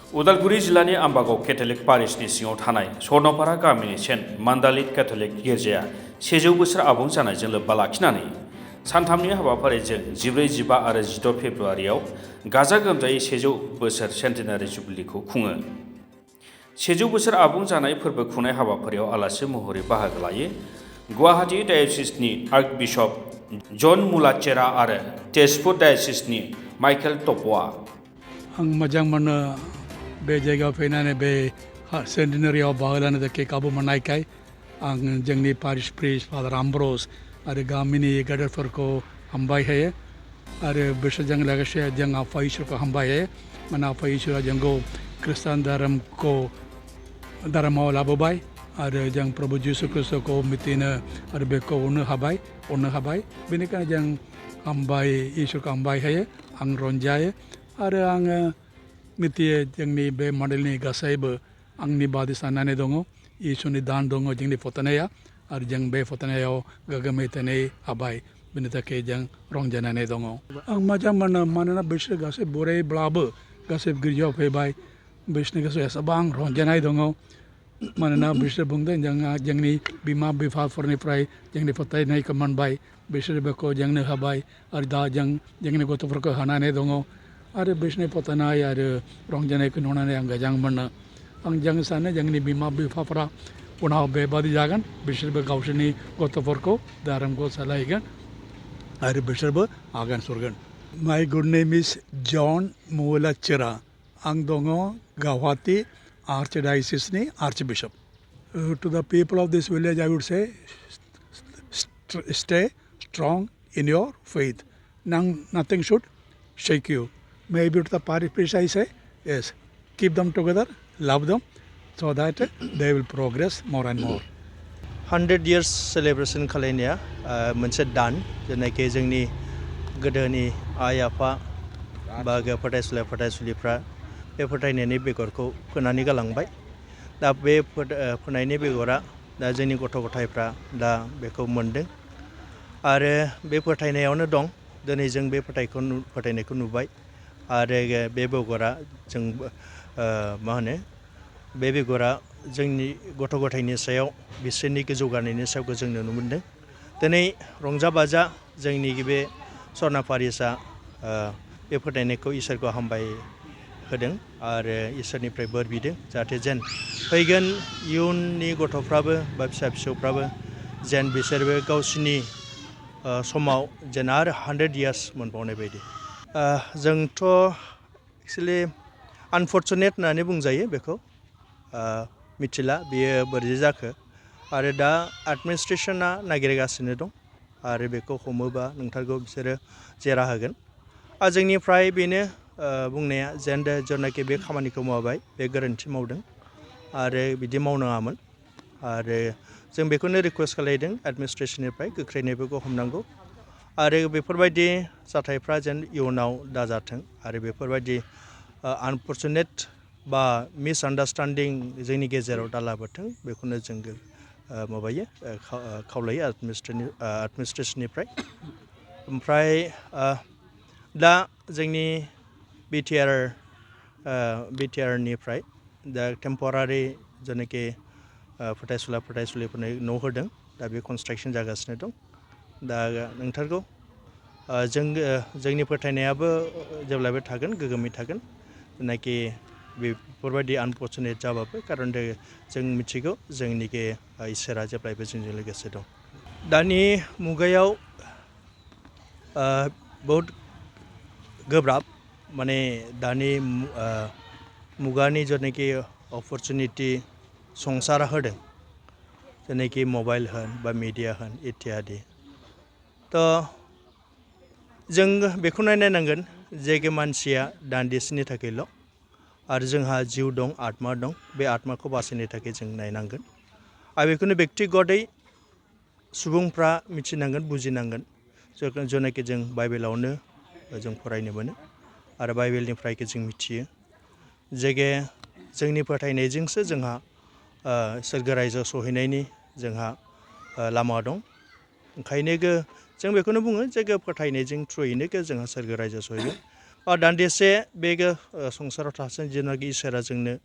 उदालगुरि जिल्लानि आम्बागाव केथलिक पारिशनि सिङाव थानाय स्वर्णपारा गामिनि सेन्ट मान्दालिक केथलिक गिर्जाया 100 बोसोर आबुं जानायजों लोब्बा लाखिनानै सानथामनि हाबाफारिजों 14, 15 आरो 16 फेब्रुआरियाव गाजा गोमजायै 100 बोसोर सेन्टेनारि जुबिलिखौ खुङो। 100 बोसोर आबुं जानाय फोरबो खुंनाय हाबाफारियाव आलासि महरै बाहागो लायो गुवाहाटी डायोसिसनि आर्कबिशप जन मुलाचेरा आरो तेजपुर डायोसिसनि माइकेल टप'आ। आं मोजां मोनो बे जायगायाव फैनानै बे सेन्टिनारियाव बाहागो लानो थाखाय खाबु मोननायखाय आं जोंनि पारिश प्रिस्ट फादार आमब्रस आरो गामिनि गेदेरफोरखौ हामबाय होयो आरो बिसोरजों लोगोसे जों आफा इसोरखौ हामबाय होयो। मानोना आफा इसोरा जोंखौ खृष्टान धोरोमाव लाबोबाय आरो जों प्रभु जिसु ख्रिस्ट'खौ मिथिनो आरो बेखौ अननो हाबाय बेनिखायनो जों हामबाय इसोरखौ हामबाय होयो। आं रंजायो आरो आङो मिथियो जोंनि बे मन्दिरनि गासैबो आंनि बादि साननानै दङ। इसोरनि दान दङ जोंनि फोथायनाया आरो जों बे फोथायनायाव गोग्गोमै थानो हाबाय। बेनि थाखाय जों रंजानानै दङ। आं मोजां मोनो मानोना बिसोर गासै बोरायब्लाबो गासै गिर्जायाव फैबाय। बिसोरनि गोसोआव एसेबां रंजानाय दङ मानोना बिसोर बुंदों जोंनि बिमा बिफाफोरनिफ्राय जोंनि फोथायनायखौ मोनबाय। बिसोर बेखौ जोंनो होबाय आरो दा जों जोंनि गथ'फोरखौ होनानै दङ आरो बिसोरनि फोथायनाय आरो रंजानायखौ नुनानै आं मोजां मोनो। जों सानो जोंनि बिमा बिफाफ्रा उनाव बेबादि जागोन। बिसोरबो गावसोरनि गथ'फोरखौ धोरोमखौ सालायगोन आरो बिसोरबो आगान सुरगोन। माय गुड नेम इज जन मुलाचेरा। आं दङ गुवाहाटी आर्चडायसिसनि archbishop. To the people of this village I would say stay strong in your faith. Nothing should shake you. Maybe to the parish priest I say yes, keep them together, love them so that they will progress more and more. 100 years celebration खालायनाया मोनसे दान जेनाखि जोंनि गोदोनि आइ आफा बा फरायसुलिफ्रा बे फोथायनायनि बेगरखौ फोनानै गालांबाय। दा बे फोनायनि बेगरा दा जोंनि गथ' गथायफ्रा दा बेखौ मोनदों आरो बे फोथायनायावनो दं। दिनै जों बे फोथायनायखौ नुबाय आरो बे बेगरा जों बे बेगरा जोंनि गथ' गथायनि सायाव बिसोरनि जौगानायनि सायाव जों नुनो मोनदों। दिनै रंजा बाजा जोंनि बे स्वर्णपारिशआ बे फोथायनायखौ इसोरखौ हामबाय होदों आरो इसोरनिफ्राय बोर बिदों जाहाथे जेन फैगोन इयुननि गथ'फ्राबो बा फिसा फिसौफ्राबो जेन बिसोरबो गावसिनि समाव जेन आरो 100 years मोनबावनाय बायदि। जोंथ' एक्सुवेलि आनफर्चुनेट होननानै बुंजायो बेखौ। मिथिला बियो बोरै जाखो आरो दा एडमिनिस्ट्रेसना नागिरगासिनो दं आरो बेखौ हमोबा नोंथारगौ बिसोरो जेरा होगोन। जोंनिफ्राय बेनो बुंनाया जेनाखि बे खामानिखौ मावबाय बे गोरोन्थि मावदों आरो बिदि मावनाङामोन आरो जों बेखौनो रिकुवेस्ट खालायदों एडमिनिस्ट्रेसननिफ्राय गोख्रैनो बेखौ हमनांगौ आरो बेफोरबायदि जाथायफ्रा जेन इयुनाव दाजाथों आरो बेफोरबायदि आनफर्चुनेट बा मिसआन्डारस्टेन्डिं जोंनि गेजेराव दालाबोथों बेखौनो जों खावलायो एडमिनिस्ट्रेसननिफ्राय। ओमफ्राय दा जोंनि बिटिआरनिफ्राय दा टेम्परारि जेनाखि फरायसुलिफोरनो न' होदों दा बे कनस्ट्राक्सन जागासिनो दं। दा नोंथारगौ जोंनि फोथायनायाबो जेब्लाबो थागोन गोग्गोमै थागोन जेनाखि बेफोरबायदि आनफर्चुनेट जाबाबो खारन जों मिथिगौ जोंनि इसोरा जेब्लायबो जोंजों लोगोसे दं। दानि मुगायाव बहुद गोब्राब माने दानि मुगानि जेनाखि अपरचुनिटि संसारा होदों जेनाखि मबाइल होन बा मिडिया होन इत्यादि। थ' जों बेखौ नायनांगोन जे मानसिया दान्दिसेनि थाखायल' आरो जोंहा जिउ दं आत्मा दं बे आत्माखौ बासायनो थाखाय जों नायनांगोन आरो बेखौनो बेक्तिगतै सुबुंफ्रा मिथिनांगोन बुजिनांगोन जेनाखि जों बाइबेलावनो जों फरायनो मोनो आरो बाइबेलनिफ्राय जों मिथियो जे जोंनि फोथायनायजोंसो जोंहा सोरगो रायजोआव सहैनायनि जोंहा लामा दं। ओंखायनो जों बेखौनो बुङो जे फोथायनायजों थ्रुयैनो जोंहा सोरगो रायजोआव सहैगोन। दान्दिसे बे संसाराव थासिम जेनाखि इसोरा जोंनो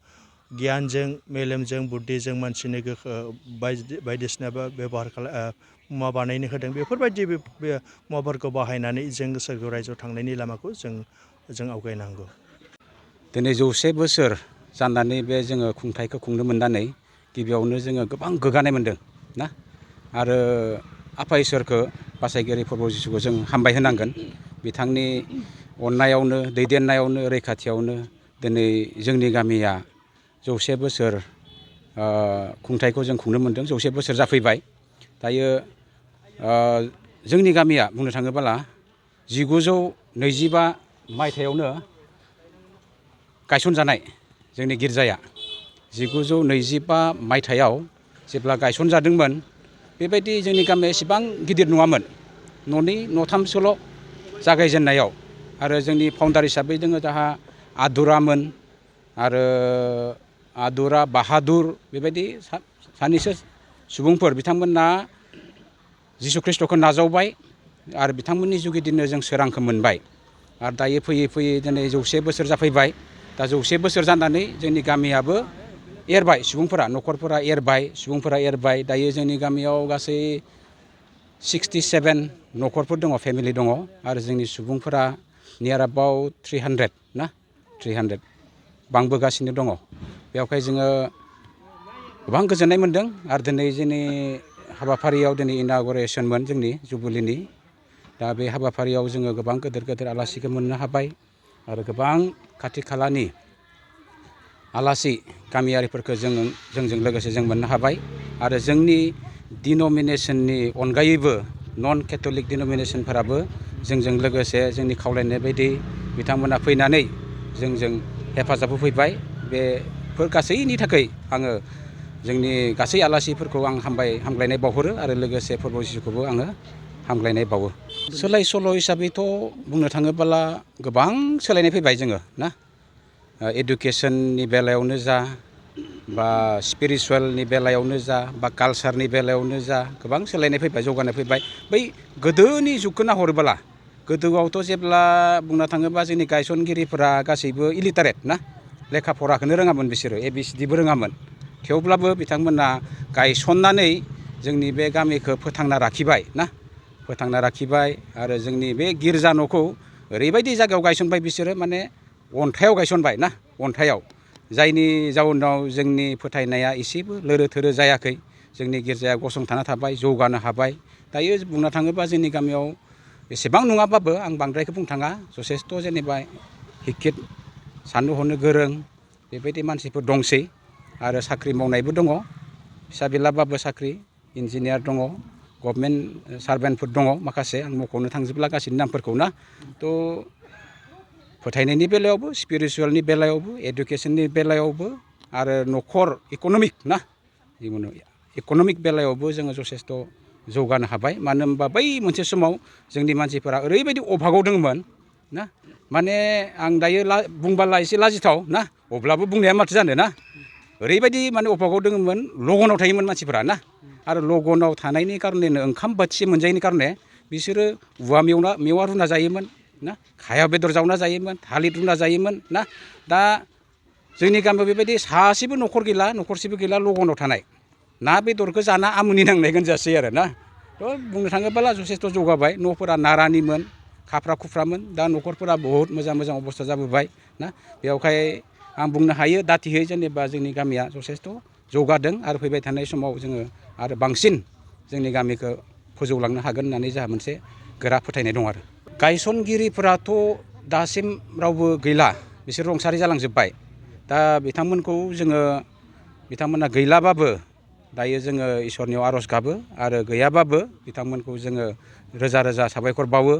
गियानजों मेलेमजों बुद्धिजों मानसिनो गोहो बायदिसिना बेबहार मुवा बानायनो होदों बेफोरबायदि बे मुवाफोरखौ बाहायनानै जों सोरगो रायजोआव थांनायनि लामाखौ जों आवगायनांगौ। दिनै 100 बोसोर जानानै बे जोङो खुंथायखौ खुंनो मोननानै गिबियावनो जोङो गोबां गोग्गानाय मोनदों ना आरो आफा इसोरखौ बासायगिरि प्रभु जिसुखौ जों हामबाय होनांगोन बिथांनि अननायावनो दैदेननायावनो रैखाथियावनो दिनै जोंनि गामिया 100 बोसोर खुंथायखौ जों खुंनो मोनदों 100 बोसोर जाफैबाय दायो जोंनि गामिया बुंनो थाङोब्ला 1925 मायथाइयावनो गायसनजानाय जोंनि गिर्जाया 1925 मायथाइयाव जेब्ला गायसनजादोंमोन बेबायदि जोंनि गामिया एसेबां गिदिर नङामोन न'नै न'थामसोल' जागायजेननायाव आरो जोंनि फाउन्डार हिसाबै जोङो जाहा आदुरामोन आरो आदुरा बाहादुर बेबायदि सानैसो सुबुंफोर बिथांमोना जिसु ख्रिस्ट'खौ नाजावबाय आरो बिथांमोननि जुगिदिनो जों सोरांखौ मोनबाय आरो दायो फैयै फैयै दिनै 100 बोसोर जाफैबाय दा 100 बोसोर जानानै जोंनि गामियाबो एरबाय सुबुंफोरा न'खरफोरा एरबाय सुबुंफोरा एरबाय दायो जोंनि गामियाव गासै 67 न'खरफोर दङ फेमिलि दङ आरो जोंनि सुबुंफोरा नियार एबाउट 300 बांबोगासिनो दङ बेवहाय जोङो गोबां गोजोननाय मोनदों आरो दिनै जोंनि हाबाफारियाव दिनै इनागुरेसनमोन जोंनि जुबुलिनि दा बे हाबाफारियाव जोङो गोबां गेदेर आलासिखौ मोननो हाबाय आरो गोबां खाथि खालानि आलासि गामियारिफोरखौ जोंजों लोगोसे जों मोननो हाबाय आरो जोंनि डिन'मिनेसननि अनगायैबो नन केथ'लिक डिन'मिनेसनफोराबो जोंजों लोगोसे जोंनि खावलायनाय बायदि बिथांमोना फैनानै जोंजों हेफाजाब होफैबाय बेफोर गासैनि थाखाय आङो जोंनि गासै आलासिफोरखौ आं हामग्लायनाय बावहरो आरो लोगोसे प्रभु जिसुखौबो आङो हामग्लायनाय बावो सोलाय सोल' हिसाबैथ' बुंनो थाङोब्ला गोबां सोलायनाय फैबाय जोङो ना एडुकेसननि बेलायावनो जा बा स्पिरिचुवेलनि बेलायावनो जा बा कालसारनि बेलायावनो जा गोबां सोलायनाय फैबाय जौगानाय फैबाय बै गोदोनि जुगखौ नाहरोब्ला गोदोआवथ' जेब्ला बुंनो थाङोबा जोंनि गायसनगिरिफोरा गासैबो इलिटारेट ना लेखा फराखौनो रोङामोन बिसोरो ABCDबो रोङामोन थेवब्लाबो बिथांमोना गायसननानै जोंनि बे गामिखौ फोथांना राखिबाय आरो जोंनि बे गिर्जा न'खौ ओरैबायदि जायगायाव गायसनबाय बिसोरो माने अन्थायाव गायसनबाय ना अन्थायाव जायनि जाउनाव जोंनि फोथायनाया एसेबो लोरो थोरो जायाखै जोंनि गिर्जाया गसंथाना थाबाय जौगानो हाबाय दायो बुंनो थाङोबा जोंनि गामियाव एसेबां नङाबाबो आं बांद्रायखौ बुंनो थाङा जथेस्थ' जेनेबा हिखित साननो हनो गोरों बेबायदि मानसिफोर दंसै आरो साख्रि मावनायबो दङ फिसा बिलाबाबो साख्रि इन्जिनियार दङ गभर्नमेन्ट सार्भेन्टफोर दङ माखासे आं मख'नो थांजोबला गासैनि नामफोरखौ ना थ' फोथायनायनि बेलायावबो स्पिरिचुवेलनि बेलायावबो एडुकेसननि बेलायावबो आरो न'खर इक'नमिक बेलायावबो जोङो जथेस्थ' जौगानो हाबाय मानो होनबा बै मोनसे समाव जोंनि मानसिफोरा ओरैबायदि अभागाव दङमोन ना माने आं दायो बुंबाला एसे लाजिथाव ना अब्लाबो बुंनाया माथो जानो ना ओरैबायदि माने अभागाव दङमोन लगनाव थायोमोन मानसिफोरा ना आरो लगनाव थानायनि कारनेनो ओंखाम बोथिसे मोनजायैनि कारने बिसोरो औवा मेवा रुना जायोमोन ना खाया बेदर जावना जायोमोन थालिर रुना जायोमोन ना दा जोंनि गामियाव बेबायदि सासेबो न'खर गैला न'खरसेबो गैला लगनाव थानाय ना बेदरखौ जाना आमुनि नांनाय गोनजासै आरो ना थ' बुंनो थाङोब्ला जथेस्थ' जौगाबाय न'फोरा नारानिमोन खाफ्रा खुफ्रामोन दा न'खरफोरा बहुद मोजां अबस्था जाबोबाय ना बेयावहाय आं बुंनो हायो दाथिहै जेनेबा जोंनि गामिया जथेस्थ' जौगादों आरो फैबाय थानाय समाव जोङो आरो बांसिन जोंनि गामिखौ फोजौलांनो हागोन होननानै जोंहा मोनसे गोरा फोथायनाय दं आरो गायसनगिरिफोराथ' दासिम रावबो गैला बिसोर रुंसारि जालांजोब्बाय दा बिथांमोना गैलाबाबो दायो जोङो इसोरनियाव आर'ज गाबो आरो गैयाबाबो बिथांमोनखौ जोङो रोजा साबायखर बावो